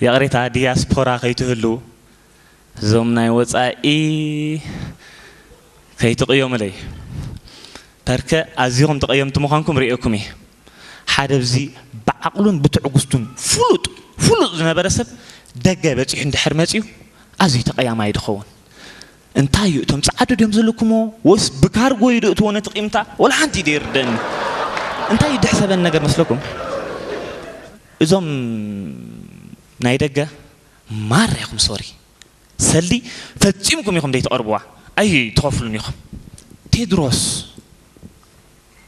ይቕሬታ፣ ዲያስፖራ ከይትህሉ፣ እዞም ናይ ወጻኢ ከይትቕየሙለይ። ተርከ ኣዚኹም ተቐየምቲ ምዃንኩም ርእየኩም እየ። ሓደ ብዚ ብዓቕሉን ብትዕግስቱን ፍሉጥ፣ ፍሉጥ ዝነበረ ሰብ ደገ በጺሑ እንድሕር መጺኡ ኣዝዩ ተቐያማይ ድኸውን። እንታይ እዩ፣ እቶም ጸዓዱ ድዮም ዘለኩሞ ወይስ ብካርጎ እዩ ድእትዎ ነቲ ቂምታ? ወላ ሓንቲ ኢደ ይርደኒ። እንታይ እዩ ድሕሰበኒ ነገር መስለኩም? እዞም ናይ ደገ ማራ ኢኹም፣ ሶሪ። ሰልዲ ፈጺምኩም ኢኹም ዘይትቐርብዋ። ኣይ ትኸፍሉን ኢኹም። ቴድሮስ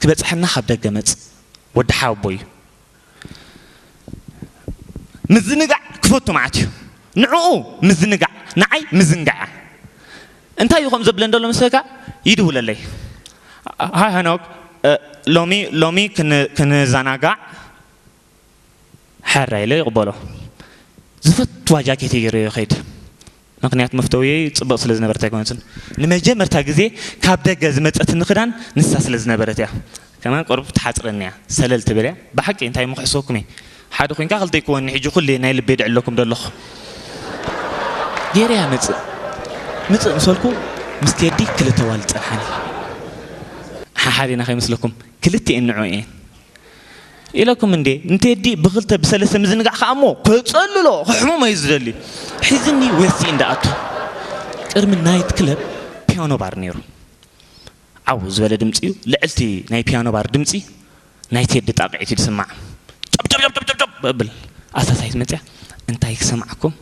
ክበጽሐና ካብ ደገ መጽእ፣ ወዲ ሓወቦ እዩ። ምዝንጋዕ ክፈቱ መዓት እዩ። ንዕኡ ምዝንጋዕ፣ ንዓይ ምዝንጋዕ። እንታይ እዩ ከምኡ ዘብለን ዘሎ መስለካ? ይድውለለይ። ሃይ ሄኖክ፣ እ፣ ሎሚ፣ ሎሚ ክን-፣ ክንዘናጋዕ? ሕራይ ኢለ ይቕበሎ። ዝፈትዋ ጃኬት ገይረ ይኸይድ። ምኽንያት መፍተውየይ ጽብቕ ስለ ዝነበረት ኣይኮነትን። ንመጀመርታ ግዜ ካብ ደገ ዝመጸትኒ ክዳን ንሳ ስለ ዝነበረት እያ። ከማን ቁሩብ ትሓጽረኒ እያ። ሰለል ትብል እያ። ብሓቂ እንታይ ምኽሕሰኩም እየ። ሓደ ኮይንካ ክልተ ይክወኒ፣ ሕጂ ኩሉ ናይ ልበይ ድዕለኩም ደለኹ። ገይረያ ምጽእ። ምጽእ ምስ በልኩ ምስ ቴዲ ክልተ ዋልድ ጸንሓኒ። ሓሓሊና ከይመስለኩም ክልቲኤን ንዑ እየን። ኢለኩም እንዴ? ንቴዲ ብኽልተ ብሰለስተ ምዝንጋዕ ከኣ እሞ ከጸልሎ፣ ከሕሙሞ እዩ ዝደሊ። ሒዝኒ ዌስቲ እንዳኣቱ። ቅድሚ ናይት ክለብ ፒያኖ ባር ነይሩ። ዓው ዝበለ ድምጺ እዩ። ልዕልቲ ናይ ፒያኖ ባር ድምጺ ናይ ቴዲ ጣቕዒት እዩ ዝስማዕ። ጨብ ጨብ ጨብ ጨብ ጨብ እብል። ኣሳሳይት መጽያ፣ "እንታይ ክሰምዓኩም?"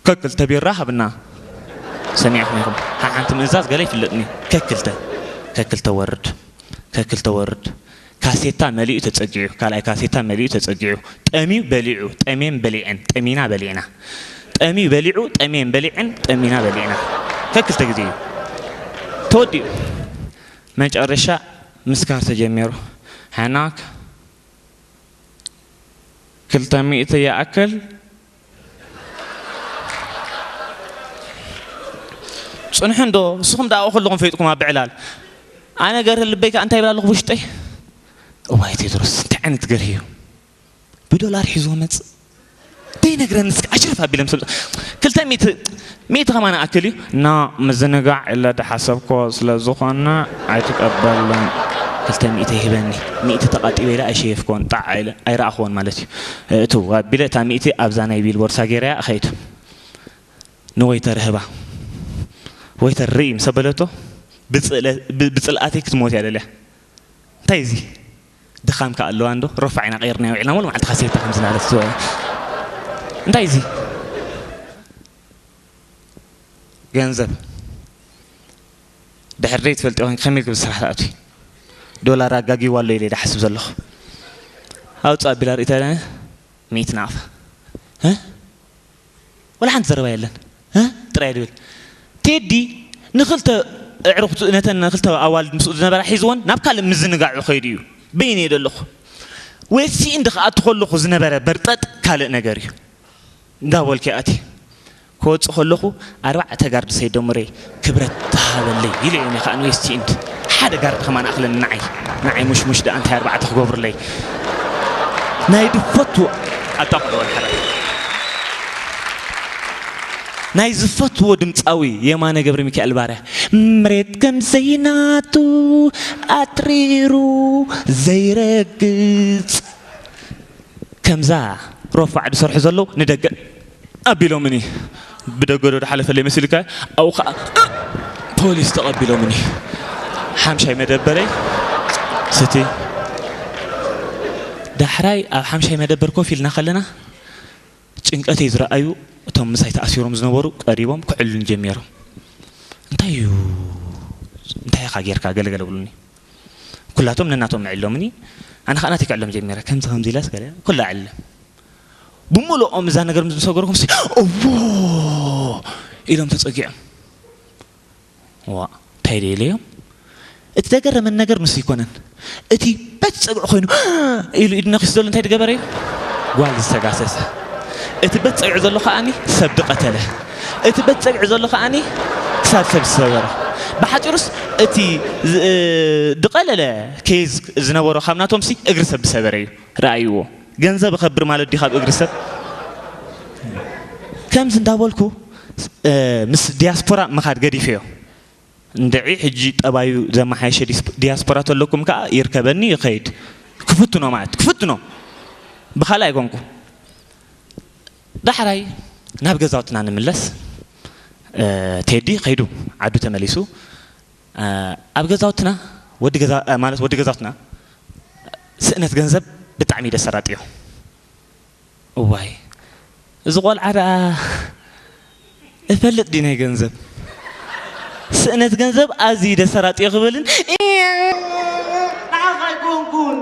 "ከክልተ ቢራ ሃብና። ሰሚዕኩም ኢኹም። ሓሓንቲ ምእዛዝ ገለ ይፍለጥኒ። ከክልተ፣ ከክልተ ወርድ፣ ከክልተ ወርድ። ካሴታ መሊኡ ተጸጊዑ፣ ካልኣይ ካሴታ መሊኡ ተጸጊዑ። ጠምዩ በሊዑ፣ ጠምየን በሊዐን፣ ጠሚና በሊዕና። ጠምዩ በሊዑ፣ ጠምየን በሊዐን፣ ጠሚና በሊዕና። ከክልተ ግዜ እዩ። ተወዲኡ። መጨረሻ ምስካር ተጀሚሩ። ሓናክ ክልተ ሚእቲ ይኣክል ጽንሑ እንዶ፣ ንስኹም ደኣ ከለኹም ፈይጥኩም ኣብ ብዕላል። ኣነ ገርህ ልበይ ከኣ እንታይ ይብል ኣለኹ ብውሽጠይ? እዋይ ቴድሮስ፣ እንታይ ዓይነት ገርህ እዩ? ብዶላር ሒዝዎ መጽእ። ደይነግረኒ እስኪ፣ ኣሽርፍ ኣቢለ ምስ ክልተ ሚእቲ፣ ሚእቲ ከማን ኣክል እዩ። እና ምዝንጋዕ ኢለ ድሓሰብኮ ስለ ዝኾነ ኣይትቀበልን። ክልተ ሚእቲ ይህበኒ። ሚእቲ ተቐጢበ ኢለ ኣይሸየፍኮን፣ ጣዕ ኢለ ኣይረኣኽዎን ማለት እዩ። እቱ ኣቢለ እታ ሚእቲ ኣብዛ ናይ ቢልቦርሳ ገይረያ እኸይድ። ንወይተር ህባ። ወይተር ርኢ ምስ በለቶ፣ ብጽለ-፣ ብ-፣ ብጽልኣተይ ክትሞት እያ ደልያ። እንታይ እዚ? ድኻም ከኣ ኣለዋ እንዶ? ረፋዕ ኢና ቀይርና ውዒልና፣ ሙሉ መዓልቲ ካሴታ ከም ዝናለት ትወ-፣ እንታይ እዚ? ገንዘብ። ድሕሪ ደይ ትፈልጥ ይኾን፣ ከመይ ክብል ስራሕ ትኣትዊ? ዶላር ኣጋጊዋ ኣሎ ኢለ ድሓስብ ዘለኹ። ኣውጻእ ኣቢላ ርእይታ፣ ሚእቲ ናቕፋ። እ? ወላ ሓንቲ ዘረባ የለን። እ? ጥራይ ድብል። ቴዲ ንኽልተ ኣዕሩኽቱ፣ ነተን ንኽልተ ኣዋልድ ምስኡ ዝነበራ ሒዝወን ናብ ካልእ ምዝንጋዑ ከይዱ እዩ። በይነ እየ ዘለኹ። ዌስቲ እንዲ ክኣቱ ከለኹ ዝነበረ በርጠጥ ካልእ ነገር እዩ። እንዳበልኩ ኣቲ ክወጽእ ከለኹ ኣርባዕተ ጋርድ ሰይድ ደምረይ ክብረት ተሃበለይ ኢለ እየ። ከኣ ንዌስቲ ኢንድ ሓደ ጋርድ ከማን ኣኽለኒ ንዓይ። ንዓይ ሙሽሙሽ ደኣ እንታይ ኣርባዕተ ክገብሩለይ? ናይ ድፈቱ ኣጣቕዶ ሓራ ናይ ዝፈትዎ ድምጻዊ የማነ ገብረ ሚካኤል ባርያ፣ መሬት ከም ዘይናቱ ኣትሪሩ ዘይረግጽ፣ ከምዛ ሮፋዕ ዝሰርሑ ዘለዉ ንደገ ኣቢሎምኒ። ብደገ ዶ ድሓለፈለይ መሲሉካ? ኣብኡ ኸዓ ፖሊስ ተቐቢሎምኒ። ሓምሻይ መደበረይ ስቲ። ዳሕራይ ኣብ ሓምሻይ መደበር ኮፍ ኢልና ከለና፣ ጭንቀተይ ዝረኣዩ እቶም ምሳይ ተኣሲሮም ዝነበሩ ቀሪቦም ክዕሉኒ ጀሚሮም። "እንታይ እዩ? እንታይ ኢኻ ጌርካ?" ገለገለ ብሉኒ። ኩላቶም ነናቶም ኣዕሎምኒ፣ ኣነ ኸኣ ናተይ ክዕሎም ጀሚረ። ከምዚ ከምዚ ኢላስ ገለ ኩላ ኣዕለ። ብምልኦም እዛ ነገር ምስ ሰገርኩም ሲ፣ "እዎ!" ኢሎም ተጸጊዖም። ዋ፣ እንታይ ደይ ኢለዮም? እቲ ዘገረመኒ ነገር ንሱ ኣይኮነን። እቲ በት ጸግዒ ኮይኑ ኢሉ ኢዱ ነኺሱ ዘሎ እንታይ ዝገበረ እዩ? ጓል ዝተጋሰሰ። እቲ በት ጸግዒ ዘሎ ከኣኒ ሰብ ዝቐተለ። እቲ በት ጸግዒ ዘሎ ከኣኒ ክሳድ ሰብ ዝሰበረ። ብሓጺሩስ እቲ ዝ-፣ እ፣ ዝቐለለ ኬዝ ዝነበሮ ካብ ናቶምሲ እግሪ ሰብ ዝሰበረ እዩ። ረኣይዎ። ገንዘብ እኸብር ማለት ድዩ ካብ እግሪ ሰብ? ከምዚ እንዳበልኩ ምስ ዲያስፖራ ምኻድ ገዲፈዮ። እንድዒ ሕጂ ጠባዩ ዘመሓየሸ ዲያስፖራ ተለኩም ከዓ ይርከበኒ ይኸይድ። ክፍትኖ ማለት ክፍትኖ ብኻልእ ኣይኮንኩ። ዳሕራይ ናብ ገዛውትና ንምለስ። ቴዲ ከይዱ ዓዱ ተመሊሱ። ኣብ ገዛውትና ወዲ ገዛ ማለት ወዲ ገዛውትና ስእነት ገንዘብ ብጣዕሚ ደሰራጥዮ። እዋይ እዚ ቆልዓ ደኣ እፈልጥ ዲ ናይ ገንዘብ ስእነት ገንዘብ ኣዝዩ ደሰራጥዮ ክብልን ንዓኻ ኣይኮንኩን።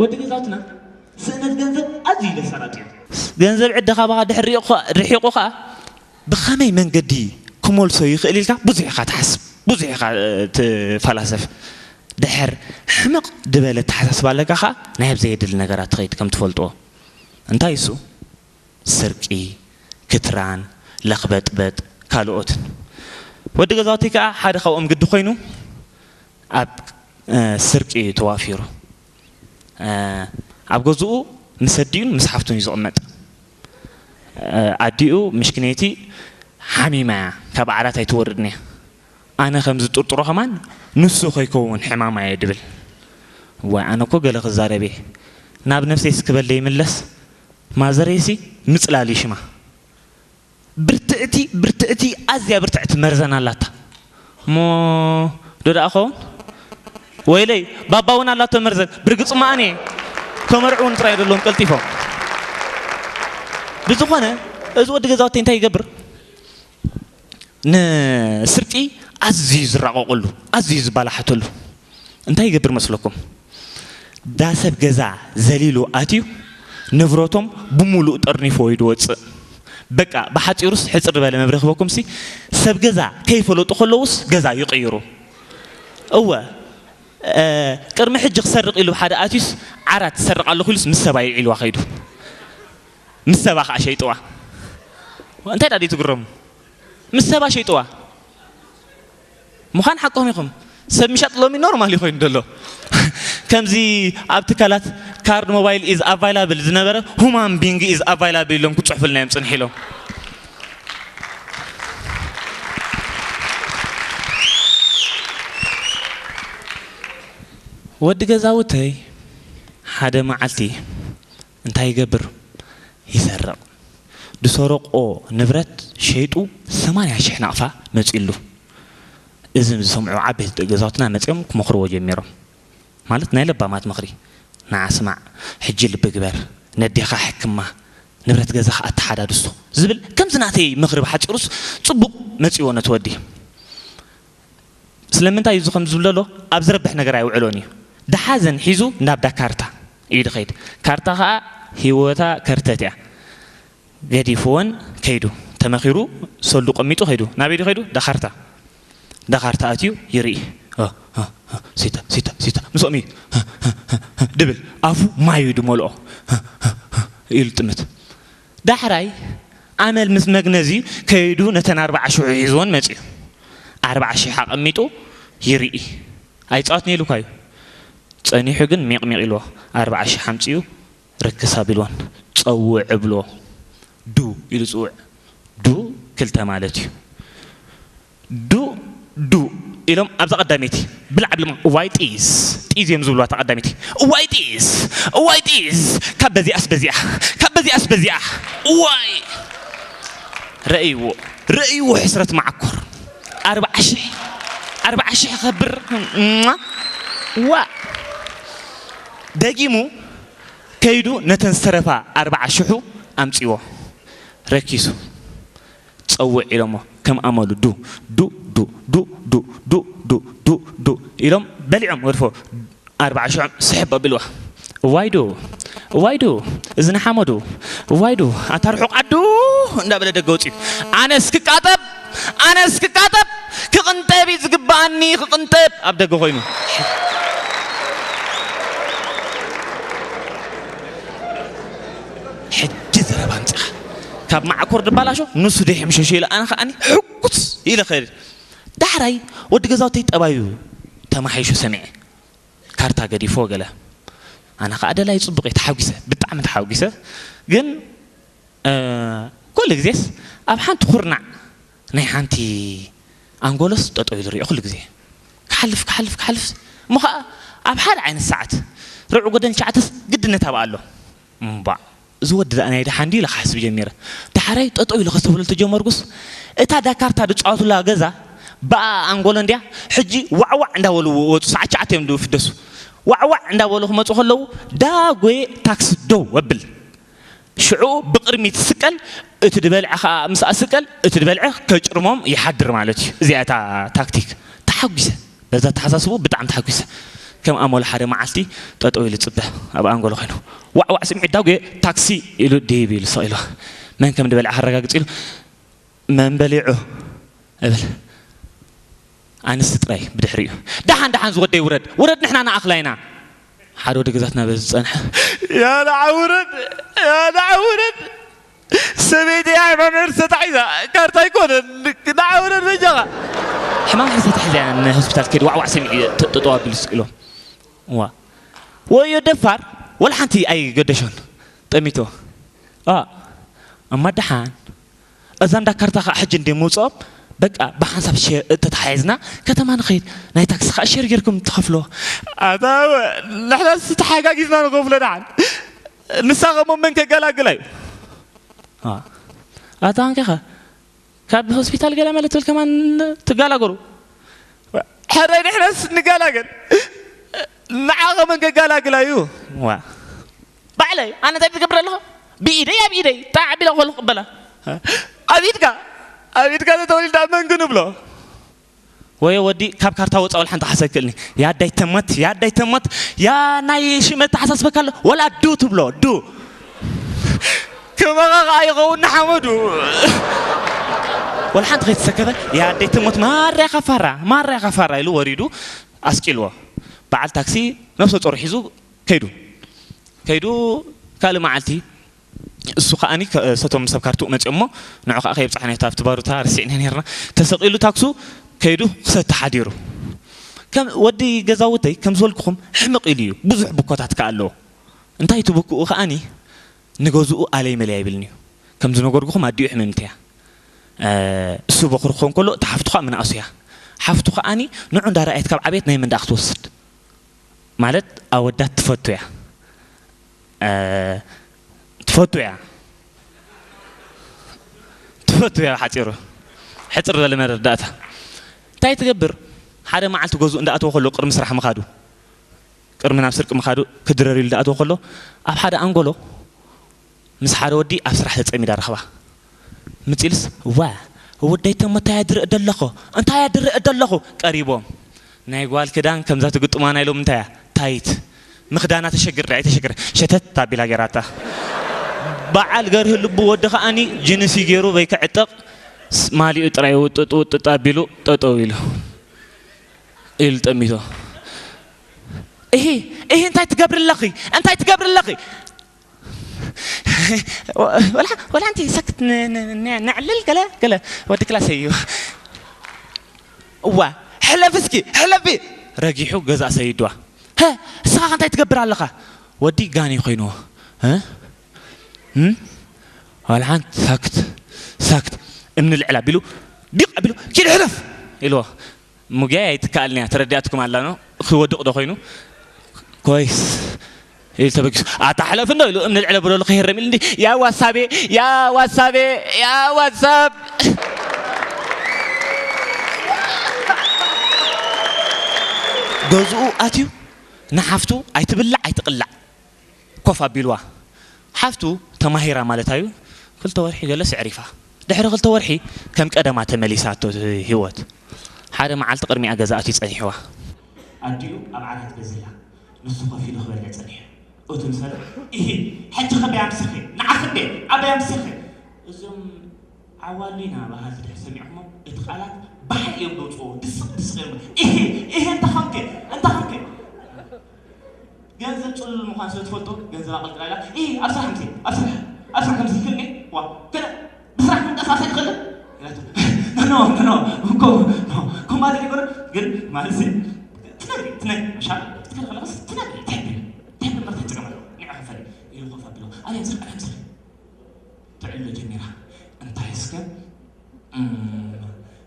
ወዲ ገዛውትና ስእነት ገንዘብ ኣዝዩ ደሰራጥዮ። ገንዘብ ዕደ ካባኻ ድሕር ርሒቑ ኸዓ ብኸመይ መንገዲ ክመልሶ ይኽእል ኢልካ ብዙሕ ኢኻ ትሓስብ፣ ብዙሕ ኢኻ ትፈላሰፍ። ድሕር ሕምቕ ድበለ ኣተሓሳስባ ኣለካ ኸዓ ናይ ኣብ ዘየድሊ ነገራት ትኸይድ ከም ትፈልጥዎ። እንታይ እሱ? ስርቂ፣ ክትራን፣ ለኽበጥበጥ፣ ካልኦትን። ወዲ ገዛውተይ ከዓ ሓደ ካብኦም ግዲ ኮይኑ ኣብ ስርቂ ተዋፊሩ። ኣብ ገዝኡ ምስ ኣዲኡን ምስ ሓፍቱን እዩ ዝቕመጥ። ኣዲኡ ምሽክነይቲ ሓሚማ እያ፣ ካብ ዓራት ኣይትወርድን እያ። ኣነ ከም ዝጥርጥሮ ከማን ንሱ ከይከውን ሕማማ እየ ድብል። ዋይ ኣነ እኮ ገለ ክዛረብ እየ። ናብ ነፍሰይ እስክበል ይምለስ። ማዘረይሲ ምፅላል እዩ ሽማ። ብርትዕቲ ብርትዕቲ ኣዝያ ብርትዕቲ መርዘን ኣላታ። እሞ ዶ ደኣ ኸውን? ወይለይ ባባ እውን ኣላቶ መርዘን። ብርግፅ እሞ ኣነ ከመርዑ እውን ጥራይ ዘለዎም ቀልጢፎም። ብዝኾነ እዚ ወዲ ገዛውተይ እንታይ ይገብር? ንስርቂ ኣዝዩ ዝራቐቐሉ ኣዝዩ ዝባላሓተሉ እንታይ ይገብር መስለኩም? ዳ ሰብ ገዛ ዘሊሉ ኣትዩ ንብረቶም ብምሉእ ጠርኒፍዎ እዩ ዝወፅእ። በቃ ብሓፂሩስ ሕፅር ዝበለ መብርሂ ክበኩም ሲ ሰብ ገዛ ከይፈለጡ ከለውስ ገዛ ይቕይሩ። እወ ቅድሚ ሕጂ ክሰርቕ ኢሉ ሓደ ኣትዩስ ዓራት ትሰርቕ ኣለኹ ኢሉስ ምስ ሰባ ይዒልዋ ከይዱ ምስ ሰባ ከዓ ሸይጥዋ። እንታይ ዳ ትግረሙ? ምስ ሰባ ሸይጥዋ። ምዃን ሓቅኹም ኢኹም። ሰብ ምሻጥ ሎሚ ኖርማል እዩ ኮይኑ ዘሎ። ከምዚ ኣብ ትካላት ካርድ ሞባይል ኢዝ ኣቫይላብል ዝነበረ ሁማን ቢንግ ኢዝ ኣቫይላብል ኢሎም ክፅሕፉልና እዮም ፅንሕ ኢሎም። ወዲ ገዛውተይ ሓደ መዓልቲ እንታይ ይገብር? ይሰርቕ። ዝሰረቆ ንብረት ሸይጡ ሰማንያ ሽሕ ናቕፋ መፂሉ። እዚ ዝሰምዑ ዓበይቲ ገዛውትና መፂኦም ክመኽርዎ ጀሚሮም። ማለት ናይ ለባማት ምኽሪ፣ ንዓ ስማዕ፣ ሕጂ ልቢ ግበር፣ ነዴኻ ሕክማ፣ ንብረት ገዛኻ ኣተሓዳድሶ ዝብል ከምዚ ናተይ ምኽሪ ብሓፂሩስ ፅቡቕ መፂዎ ነቲ ወዲ። ስለምንታይ እዩ እዚ ከም ዝብለሎ ኣብ ዝረብሕ ነገር ኣይውዕሎን እዩ። ደሓዘን ሒዙ ናብ ዳካርታ እዩ ድኸይድ። ካርታ ኸዓ ህይወታ ከርተት እያ። ገዲፍወን ከይዱ ተመኺሩ ሰሉ ቀሚጡ ከይዱ ናበይ ዱ ከይዱ ዳኻርታ ዳኻርታ ኣትዩ ይርኢ። ሲታ ሲታ ሲታ ምስኦም እዩ ድብል ኣፉ ማዩ ድመልኦ ኢሉ ጥምት። ዳሕራይ ኣመል ምስ መግነዚ ከይዱ ነተን ኣርባዓ ሽሑ ሒዝወን መፅዩ። ኣርባዓ ሽሕ ኣቐሚጡ ይርኢ። ኣይፃወትን ኢሉካ እዩ። ፀኒሑ ግን ሚቕሚቕ ኢልዎ ኣርባዓ ሽሕ ኣምፅኡ ርክስ ኣቢልወን ፀውዕ እብልዎ። ዱ ኢሉ ፅውዕ። ዱ ክልተ ማለት እዩ። ዱ ዱ ኢሎም ኣብዛ ቀዳመይቲ ብላዕ ብሎም እዋይ ጢዝ ጢዝ እዮም ዝብልዋ። እታ ቀዳመይቲ እዋይ ጢዝ እዋይ ጢዝ ካብ በዚኣስ በዚኣ ካብ በዚኣስ በዚኣ እዋይ ረእይዎ ረእይዎ ሕስረት መዓኮር ኣርባዓ ሽሕ ኣርባዓ ሽሕ ከብር ዋ ደጊሙ ከይዱ ነተን ዝተረፋ ኣርባዓ ሽሑ ኣምፅዎ ረኪሱ ፀውዕ ኢሎሞ ከም ኣመሉ ዱ ዱ ዱ ዱ ዱ ዱ ዱ ዱ ዱ ኢሎም በሊዖም ገድፎ ኣርባዓ ሽሖም ስሕብ ኣቢልዋ እዋይ ዱ እዋይ ዱ እዚ ንሓመዱ እዋይ ዱ ኣታ ርሑቕ ዓዱ እንዳበለ ደገ ወፂኡ ኣነስ ክቃጠብ ኣነስ ክቃጠብ ክቕንጠብ እዩ ዝግባኣኒ ክቕንጠብ ኣብ ደገ ኮይኑ ሕጂ ዘረባ ኣምፅኻ ካብ ማዕኮር ድባላሾ ንሱ ደይሕምሸሾ ኢለ ኣነ ከዓኒ ሕጉስ ኢለ ከይደ ዳሕራይ ወዲ ገዛውተይ ጠባዩ ተማሓይሹ ሰሚዐ ካርታ ገዲፎ ገለ። ኣነ ከዓ ደላይ ጽቡቕ እየ፣ ተሓጒሰ፣ ብጣዕሚ ተሓጒሰ። ግን፣ እ፣ ኩሉ ግዜስ ኣብ ሓንቲ ኩርናዕ ናይ ሓንቲ ኣንጎሎስ ጠጠው ኢሉ ሪኦ ኩሉ ግዜ። ክሓልፍ፣ ክሓልፍ፣ ክሓልፍ። እሞ ከዓ ኣብ ሓደ ዓይነት ሰዓት ርብዒ ጎደል ትሽዓተስ ግድነት ኣብኣ ኣሎ። እምባዕ፣ እዚ ወዲ ደኣ ናይ ደሓን ድዩ ኢለ ክሓስብ ጀሚረ። ዳሕራይ ጠጠው ኢሉ ከስተብህሎ ተጀመርኩስ፣ እታ ዳካርታ ዝጻወቱላ ገዛ ብኣ ኣንጎሎ እንድያ፣ ሕጂ ዋዕዋዕ እንዳበሉ ወጹ። ሰዓት ትሽዓተ እዮም ዝፍደሱ። ዋዕዋዕ እንዳበሉ ክመጹ ከለዉ፣ ዳጎየ ታክሲ ደው ኣብል። ሽዑ ብቕድሚት ስቀል፣ እቲ ዝበልዐ ኸኣ ምስኣ ስቀል፣ እቲ ዝበልዐ ከጭርሞም ይሓድር ማለት እዩ። እዚኣ እታ ታክቲክ። ተሓጒሰ። በዛ ኣተሓሳስብኡ ብጣዕሚ ተሓጒሰ። ከም ኣሞል ሓደ መዓልቲ ጠጠው ኢሉ ይጽበ፣ ኣብ ኣንጎሎ ኮይኑ። ዋዕ ዋዕ ስምዒት ዳጉየ፣ ታክሲ ኢሉ ድይብ ኢሉ ስቕ ኢሉ። መን ከም ዝበልዐ ከረጋግጽ ኢሉ፣ "መን በሊዑ?" እብል። ኣንስቲ ጥራይ ብድሕሪኡ። "ደሓን፣ ደሓን ዝወደይ ውረድ፣ ውረድ ንሕና ንኣኽላ ኢና።" ሓደ ወዲ ገዛትና በዚ ዝጸንሐ። "ያ ደዓ ውረድ፣ ያ ደዓ ውረድ። ሰበይቲ እያ መምህር ተታሒዛ፣ ካርታ ኣይኮነን፣ ደዓ ውረድ በጃኻ።" ሕማም ሕዚ ተታሒዛ እያ፣ ንሆስፒታል ከይዱ ዋዕዋዕ ሰሚዑ እዩ ጥ-፣ ጠጠው ኣቢሉ ስቅ ኢሉ። እዋ። ወዮ ደፋር፣ ወላ ሓንቲ ኣይገደሾን። ጠሚቶ። ኣ፣ እማ ደሓን። እዛ እንዳ ካርታ ኸዓ ሕጂ እንደ ምውፅኦም፣ በቃ ብሓንሳብ ሸ-፣ ተተሓሒዝና ከተማ ንኸይድ። ናይ ታክሲ ኸዓ ሸር ጌርኩም ትኸፍሎ። ኣታ ንሕናስ ተሓጋጊዝና ንኸፍሎ ደሓን። ንሳ ኸሞ መን ከገላግላ እዩ? ኣ፣ ኣታ ኣንከኻ ካብ ሆስፒታል ገለ መለ ትብል ከማን ትገላገሉ። ሕራይ ንሕናስ ንገላገል። ንዓ ኸመን ከገላግላ እዩ? ዋ። ባዕለይ፣ ኣነ እንታይ ትገብር ኣለኹ? ብኢደይ፣ ኣብ ኢደይ፣ ጣዕ ኣቢለ ከሉ ክቕበላ። ኣብ ኢድካ፣ ኣብ ኢድካ ተተወሊዳ መን ክንብሎ? ወዮ ወዲ፣ ካብ ካርታ ወፃ ወላ ሓንቲ ሓሳብ ኣይክእልኒ። ያ ኣዳይ ተሞት፣ ያ ኣዳይ ተሞት፣ ያ ናይ ሽመት ተሓሳስበካ ኣሎ። ወላ ዱ ትብሎ፣ ዱ። ከማኻ ኸዓ ይኸውን ንሓመዱ። ወላ ሓንቲ ከይተሰከፈ፣ ያ ኣደይ ትሞት ማርያ ኻፋራ፣ ማርያ ኻፋራ ኢሉ ወሪዱ ኣስቂልዎ። በዓል ታክሲ ነፍሰ ጾር ሒዙ ከይዱ። ከይዱ ካልእ መዓልቲ እሱ ኸዓኒ ከ-፣ ሰቶም ሰብ ካርትኡ መጺኦሞ ንዑ ኸዓ ከየብጻሕናዮ ኣብቲ ባሩታ ረሲዕናዮ ኔርና። ተሰቒሉ ታክሱ ከይዱ ክሰቲ ሓዲሩ። ከም ወዲ ገዛውተይ ከም ዝበልኩኹም ሕምቕ ኢሉ እዩ። ብዙሕ ብኮታት ከኣ ኣለዎ። እንታይ እቲ ብኩኡ ከኣኒ ንገዝኡ ኣለይ መለይ ኣይብልን እዩ። ከም ዝነገርኩኹም ኣዲኡ ሕምምቲ እያ። እ፣ እሱ በኹሪ ክኸውን ከሎ እታ ሓፍቱ ከኣ ምንኣሱ እያ። ሓፍቱ ከኣኒ ንዑ እንዳረኣየት ካብ ዓብየት ናይ መን ደኣ ክትወስድ? ማለት ኣወዳት ትፈቱ እያ። እ፣ ትፈቱ እያ። ትፈቱ እያ ብሓጺሩ። ሕጽር ዝበለ መረዳእታ። እንታይ ትገብር? ሓደ መዓልቲ ገዝኡ እንዳኣተወ ከሎ ቅድሚ ስራሕ ምኻዱ ቅድሚ ናብ ስርቂ ምኻዱ ክድረር ኢሉ ዝኣተወ ከሎ፣ ኣብ ሓደ ኣንጎሎ ምስ ሓደ ወዲ ኣብ ስራሕ ተጸሚዳ ረኽባ። ምጺ ኢሉስ፣ "ዋ፣ ወደይ ተሞ እንታይ እያ ዝርኢ ደለኹ? እንታይ እያ ዝርኢ ደለኹ?" ቀሪቦም። ናይ ጓል ክዳን ከምዛ ትግጥማ ናይ ሎሚ እንታይ እያ? ታይት። ምኽዳና ተሸግር ዶ ኣይተሸግር? ሸተት ኣቢላ ገይራታ። በዓል ገርሂ ልቡ ወዲ ከኣኒ ጅንሲ ገይሩ በይክዕጠቕ ስ-፣ ማሊኡ ጥራይ ውጥጥ ውጥጥ ኣቢሉ ጠጠው ኢሉ። ኢሉ ጠሚቶ። "እሂ፣ እሂ፣ እንታይ ትገብሪ ኣለኺ? እንታይ ትገብሪ ኣለኺ?" "ወላ፣ ወላ ሓንቲ ሰክት ን-፣ ን-፣ ን-፣ ነዕልል ገለ፣ ገለ ወዲ ክላሰይ እዩ። እዋ፣ ሕለፊ እስኪ፣ ሕለፊ!" ረጊሑ ገዛ ሰይድዋ። "ሀ፣ እስኻ እንታይ ትገብር ኣለኻ?" "ወዲ ጋኒ ኮይንዎ። ሀ? እም? ወላ ሓንቲ ሰክት፣ ሰክት። እምኒ ልዕል ኣቢሉ፣ ዲቕ ኣቢሉ፣ ኪድ ሕለፍ!" ኢልዎ። ሙግያይ ኣይትከኣልን እያ፣ ተረዲኣትኩም ኣላ ኖ? ክወድቕ ዶ ኮይኑ? ኮይስ ኢሉ ተበጊሱ፣ "ኣታ ሕለፍ እንዶ!" ኢሉ እምኒ ልዕለ ብለሉ ከይረም ኢሉ እንዲ፣ "ያ ዋሳቤ፣ ያ ዋሳቤ፣ ያ ዋሳብ!" ገዝኡ ኣትዩ ንሓፍቱ ኣይትብላዕ ኣይትቕላዕ ኮፍ ኣቢልዋ። ሓፍቱ ተማሂራ ማለት ኣዩ፣ ክልተ ወርሒ ገለስ ኣዕሪፋ። ድሕሪ ክልተ ወርሒ ከም ቀደማ ተመሊሳቶ ህይወት። ሓደ መዓልቲ ቅድሚኣ ገዛ ኣትዩ ጸኒሕዋ። ኣዲኡ ኣብ ዓራት ገዚላ፣ ንሱ ኮፍ ኢሉ ክበልዕ ጸኒሑ። እቱ ምሰለ፣ "ኢሂ፣ ሕጂ ከበይ ኣምሲኺ? ንዓኺ እንዴ ኣበይ ኣምሲኺ?" እዞም ዓዋሉ ኢና በሃልቲ ድሕሪ ሰሚዕኩሞም፣ እቲ ቃላት ብሓይሊ እዮም ዘውጽእዎ። ድስቕ ድስቕ እዮም። "ኢሂ፣ ኢሂ፣ እንተ ኸንከ? እንተ ኸንከ?" ገንዘብ ጽሉል ምዃን ስለ ትፈልጦ፣ ገንዘብ ኣቐልቅላ ኢላ፣ "ኢ፣ ኣብ ስራሕ ምሴ፣ ኣብ ስራሕ፣ ኣብ ስራሕ ከምዚ ኢልክኒ፣ ዋ፣ ከነ ብስራሕ ምንቀሳቐስ ኣይትኽእልን?" ኢላቶ። "ኖ፣ ኖ፣ ኖ፣ እኮ፣ ኖ፣ ከምኡ ማለት ኣይኮነን፣ ግን ማለት ሲ፣ ትነግሪ ትነግሪ መሻል ክትከል ከለኸስ ትነግሪ ትሕብሪ ትሕብሪ መርት ትጥቀመሉ። ንዕ ከፈል ኢሉ ኮፍ ኣቢሉ ኣበይ ኣምስል ኣበይ ኣምስል ትዕልሎ ጀሚራ። እንታይ እስከ እም፣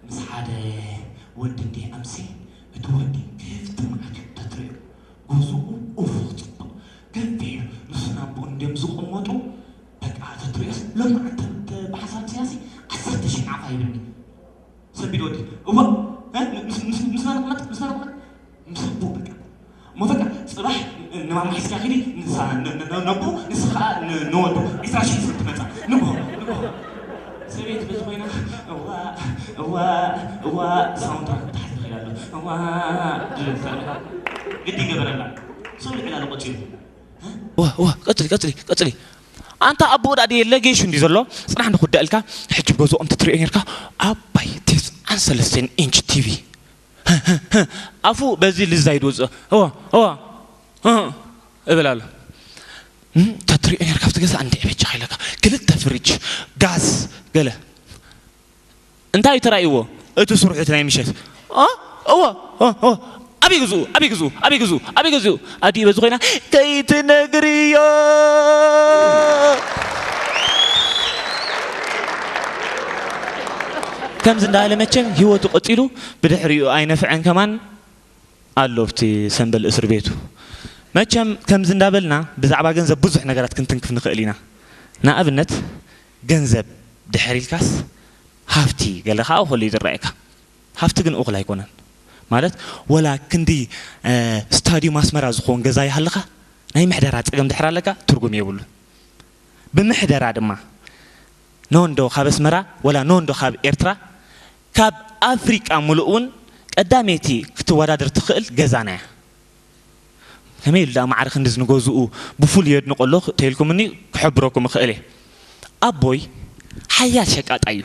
ምስ ሓደ ወዲ እንደ ኣምሲ እቲ ወዲ ክፍቲ መዓት እዩ ተትሪኦ። ገዝኡ እፉቕ ጽቡቕ ገፊሕ እዩ። ንሱ ናብኡ እንድዮም ዝቕመጡ። በቃ ተትሪኦስ ሎሚ ዓንተ ብሓሳብ ስያሲ ዓሰርተ ሽሕ ዓፋ ይብልኒ። ሰቢድ ወዲ እዋ እ? ምስ- ምስ- ምስና ንቕመጥ ምስና ንቕመጥ ምስ ኣቦ በቃ እሞ በቃ ጽባሕ ንማማ ሒዝካ ኪዲ ንሳ ን- ን- ን- ነቦ ንሳ ከዓ ን- ንወዱ ዕስራ ሽሕ ዝብል ትመጻ ንግሆ ንግሆ ሰበይቲ በዚ ኮይና እዋ እዋ እዋ ሳውንድ ትራክ ብታሕቲ ይኸይድ ኣሎ እዋ ድብል ተረካ ግዲ ይገበረላ ሰው ልዕላ ንቆጺሩ ዋ ዋ ቀጽሊ ቀጽሊ ቀጽሊ ኣንታ ኣቦ ወዳ ድየ ለጌሽ እንዲ ዘሎ ጽናሕ እንዲ ኩዳ ኢልካ ሕጂ ገዝኦም ትትሪኦ ነርካ ኣባይ ቴስ ኣን ሰለስቴን ኢንች ቲቪ ኣፉ በዚ ልዛይ ድወፅኦ እዋ እዋ እብል ኣሎ ተትሪኦ ነርካ ኣብቲ ገዛ እንዲ ዕበቻ ኢለካ ክልተ ፍሪጅ ጋዝ ገለ እንታይ ተራእይዎ እቲ ስርሑ እቲ ናይ ምሸት እ? እዎ እ፣ እ። ኣበይ ግዝኡ ኣበይ ግዝኡ ኣበይ ግዝኡ ኣበይ ግዝኡ ኣዲኡ በዚ ኮይና ከይትነግርዮ ከምዚ እንዳበለ መቸም ህይወቱ ቀፂሉ ብድሕሪኡ ኣይነፍዐን ከማን ኣሎ ኣብቲ ሰንበል እስር ቤቱ መቸም ከምዚ እንዳበልና ብዛዕባ ገንዘብ ብዙሕ ነገራት ክንትንክፍ ንኽእል ኢና ንኣብነት ገንዘብ ድሕር ኢልካስ ሃፍቲ ገለ ከዓ እኹል እዩ ዝረኣየካ ሃፍቲ ግን እኹል ኣይኮነን ማለት ወላ ክንዲ ስታዲዩም ኣስመራ ዝኸውን ገዛ ይሃልኻ ናይ ምሕደራ ፀገም ድሕር ኣለካ ትርጉም የብሉን ብምሕደራ ድማ ኖንዶ ካብ ኣስመራ ወላ ኖንዶ ካብ ኤርትራ ካብ ኣፍሪቃ ሙሉእ እውን ቀዳመይቲ ክትወዳደር ትኽእል ገዛና እያ ከመይ ኢሉ ደኣ ማዕረ ክንድዚ ንገዝኡ ብፍሉይ የድንቆ ኣሎ ተይልኩምኒ ክሕብረኩም እኽእል እየ ኣቦይ ሓያል ሸቃጣ እዩ